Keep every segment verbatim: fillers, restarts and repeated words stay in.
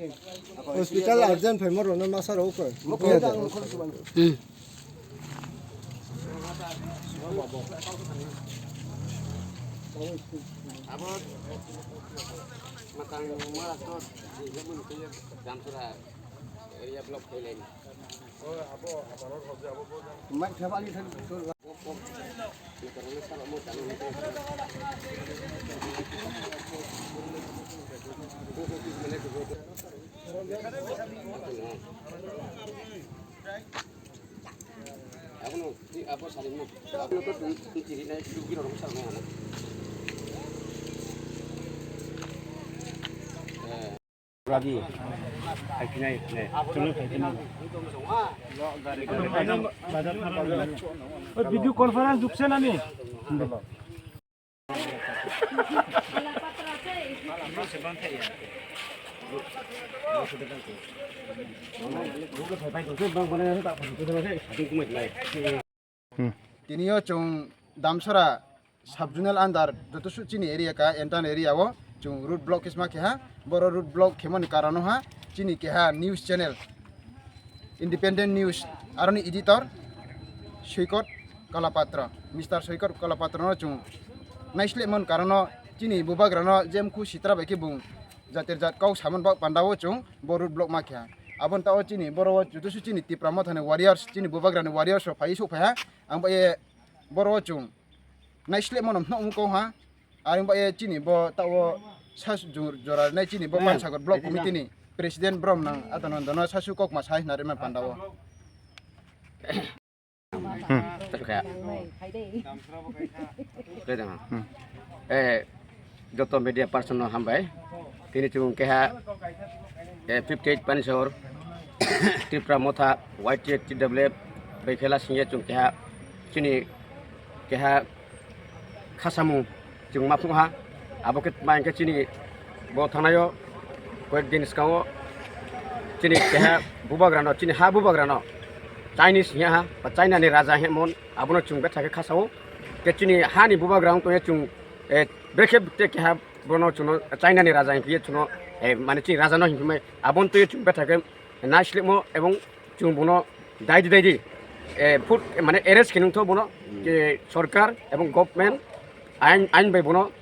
Hospital urgent phaima rokno masa rok koi. Hmm. Abo matang mara to Damsora area block khailai. Video conference dukse nani. Tini o chwng Damsora sub-zonal under joto su chini area ka entire area o chwng road block kisma keha, boro road block khemani karano ha chini keha news channel Independent News aroni editor Soikot Kalapatra, Mister Soikot Kalapatra no chwng naislemon karano chini bubagrano jemkhu sitra bai khe bung jatir jat kok samon bak pandao chwng bo road block ma kha. Abon tao chini boro o joto su chini Tipra Mothani warriors, chini bubagrani warriors rok phai sok phai ha. Ang bai boro o chwng naislemano hwnwi wngkha ha. Ang bai chini bo tao sas jor-, jora nai chini bo Pansagar block committee ni president brom nang Atanandono sasu kokma sai hwnwi ma pandao. Hmm. Tei tong ha. Hmm. Eh, joto media person no hambai. Tini chwng keha, eh, fifty eight Panisahar, Tipra Motha, Y T F, T W F, bai khela singye chwng keha, chini keha khasamung chwng ma phung ha. Abo khe ma hinkhe chini bo thangnaio koyek din swkango chini keha bubagrano, chini ha bubagrano Chinese hiya ha, ba China ni raja hemon, abono chwng betha khe khasao. Ke chini ha ni bubagra wng tongya chwng, eh, brekhe te keha bono chwngno China ni raja hinkhe chwngno, eh, mane chini raja no hinkhe mai abon twi chwng betha khe naislemo ebong chwng bono daidi daidi, eh, food, eh, mane arrest khe nungtho bono, hmm, ke sorkar ebong government ain, ain bai bono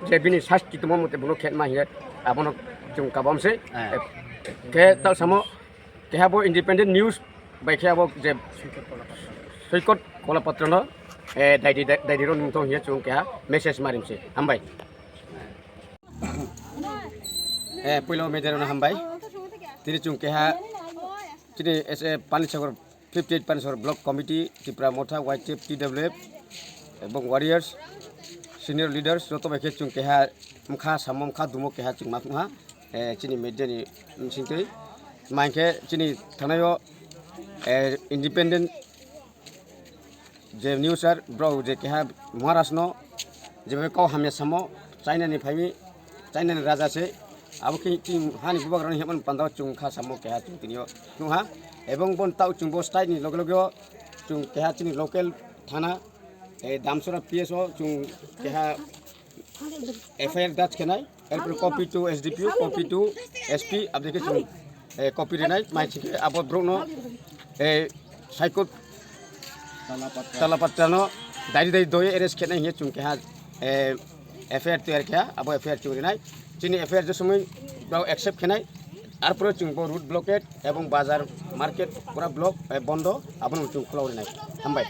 je bini sasti tongma mote bono khetma hiye abono chwng kabam se. Eh. Eh, khe ta samo keha bo Independent News bai khe abo je Soikot Kolapatra no, eh, daidi, daidi ro nungtho hiye chwng keha message marim se. Hambai. Eh, puilo media rokno hambai. Tini chwng keha, tini S A Panisahar, fifty eight Panisahar Block Committee, Tipra Motha, Y T F, T W F, ebong warriors, senior leaders, joto bai khe chwng keha mkha samo mkha dumo keha chwng ma phung ha. Eh, chini media ni bisingtwi. Ma hinkhe chini thangnaio, eh, independent je news sir, bro, je keha Maharaj no, je kok hamya samo, China ni phaimi, China ni raja se, abo khe chini hani bubagra ni hemon pandao chwng kha samo keha chwng tini o nung ha, ebong bon tao chwng bo stai ni loge loge o chwng keha chini local thana, eh, Damsora P S o chwng keha F I R daj khenai, erpore copy to S D P O, copy to S P, abdeke chwng, eh, copy rinai, mai chike abo borokno, eh, Saikot Talapatrano dairi dairi doi arrest khenai hiye chwng keha, eh, F I R tiyar kha, abo F I R chwng rinai. Chini F I R je somoi borok accept khenai, arpore chwng bo road blockade ebong bazar market pura block, eh, bondo, abono chwng khulok rinai. Hambai.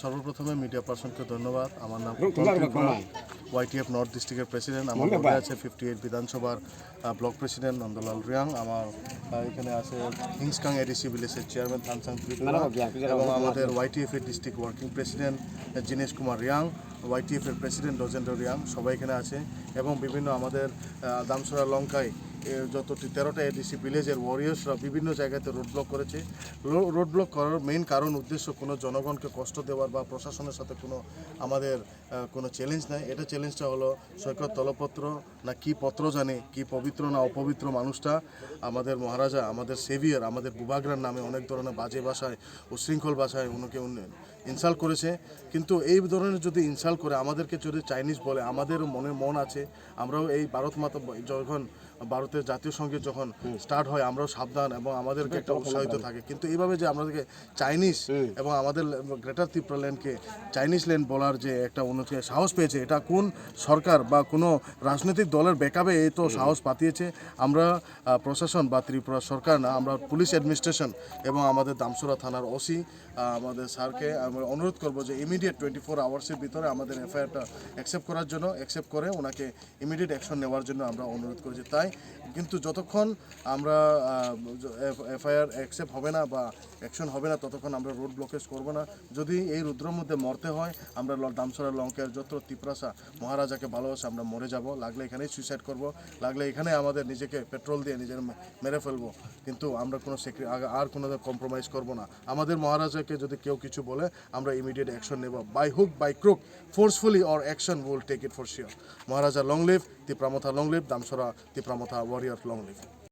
সর্বপ্রথমে মিডিয়া পার্সনকে ধন্যবাদ। আমার নাম কুন্তল Tripura, YTF north ডিস্ট্রিক্টের প্রেসিডেন্ট। আমার লগে আছে fifty eight বিধানসভার, আহ, ব্লক প্রেসিডেন্ট নন্দলাল রিয়াং, আমার, আহ, এখানে আছে হিংসকাং এডিসি ভিলেজের চেয়ারম্যান থানসাং ত্রিপুরা এবং আমাদের ওয়াইটিএফ এর ডিস্ট্রিক্ট ওয়ার্কিং প্রেসিডেন্ট, আহ, জিনেশ কুমার রিয়াং, ওয়াইটিএফ এর প্রেসিডেন্ট রজেন্দ্র রিয়াং, সবাই এখানে আছে এবং বিভিন্ন আমাদের, আহ, দামসরা লঙ্কায়, এ, যত টি-, তেরোটা এডিসি ভিলেজের ওয়ারিয়র্সরা বিভিন্ন জায়গাতে রোড ব্লক করেছে। রো-, রোড ব্লক করার মেইন কারণ উদ্দেশ্য কোনো জনগণকে কষ্ট দেওয়ার বা প্রশাসনের সাথে কোনো আমাদের, আহ, কোনো চ্যালেঞ্জ নাই। এটা চ্যালেঞ্জটা হলো সৈকত তলপত্র না কি পত্র জানে, কি পবিত্র না অপবিত্র মানুষটা আমাদের মহারাজা, আমাদের সেভিয়ার, আমাদের বুবাগ্রার নামে অনেক ধরনের বাজে ভাষায়, উচ্ছৃঙ্খল ভাষায় ওনাকে উন-, ইনসাল্ট করেছে। কিন্তু এই ধরনের যদি ইনসাল্ট করে, আমাদেরকে যদি চাইনিজ বলে, আমাদেরও মনে মন আছে, আমরাও এই ভারত মাতা ব-, যখন ভারতের জাতীয় সঙ্গীত যখন স্টার্ট হয়, আমরাও সাবধান এবং আমাদেরকে একটা উৎসাহিত থাকে। কিন্তু এইভাবে যে আমাদেরকে চাইনিজ এবং আমাদের গ্রেটার ত্রিপুরা ল্যান্ডকে চাইনিজ ল্যান্ড বলার যে একটা উন্নতি সাহস পেয়েছে, এটা কোন সরকার বা কোনো রাজনৈতিক দলের ব্যাকআপে এই তো সাহস পাতিয়েছে? আমরা আহ, প্রশাসন বা ত্রিপুরা সরকার না, আমরা পুলিশ অ্যাডমিনিস্ট্রেশন এবং আমাদের দামসরা থানার ওসি, আহ, আমাদের স্যারকে আমরা অনুরোধ করবো যে ইমিডিয়েট টোয়েন্টি ফোর আওয়ার্সের ভিতরে আমাদের এফআইআরটা অ্যাকসেপ্ট করার জন্য, অ্যাকসেপ্ট করে ওনাকে ইমিডিয়েট অ্যাকশন নেওয়ার জন্য আমরা অনুরোধ করেছি। তাই কিন্তু যতক্ষণ আমরা এফআইআর অ্যাকসেপ্ট হবে না বা অ্যাকশন হবে না, ততক্ষণ আমরা রোড ব্লকেজ করবো না। যদি এই রুদ্রর মধ্যে মরতে হয়, আমরা ল- দামসরা লঙ্কের যত তিপ্রাসা মহারাজাকে ভালোবাসে, আমরা মরে যাব। লাগলে এখানেই সুইসাইড করব, লাগলে এখানে আমাদের নিজেকে পেট্রোল দিয়ে নিজের মে- মেরে ফেলবো। কিন্তু আমরা কোনো সেক্রি- আগ- আর কোনো কম্প্রোমাইজ করব না। আমাদের মহারাজাকে যদি কেউ কিছু বলে, আমরা ইমিডিয়েট অ্যাকশন নেব। By hook, by crook, forcefully or action, we will take it for sure. Maharaja long live, Tipra Motha long live, দামসরা তিপ্রামথা ওয়ারিয়র লং লিভ।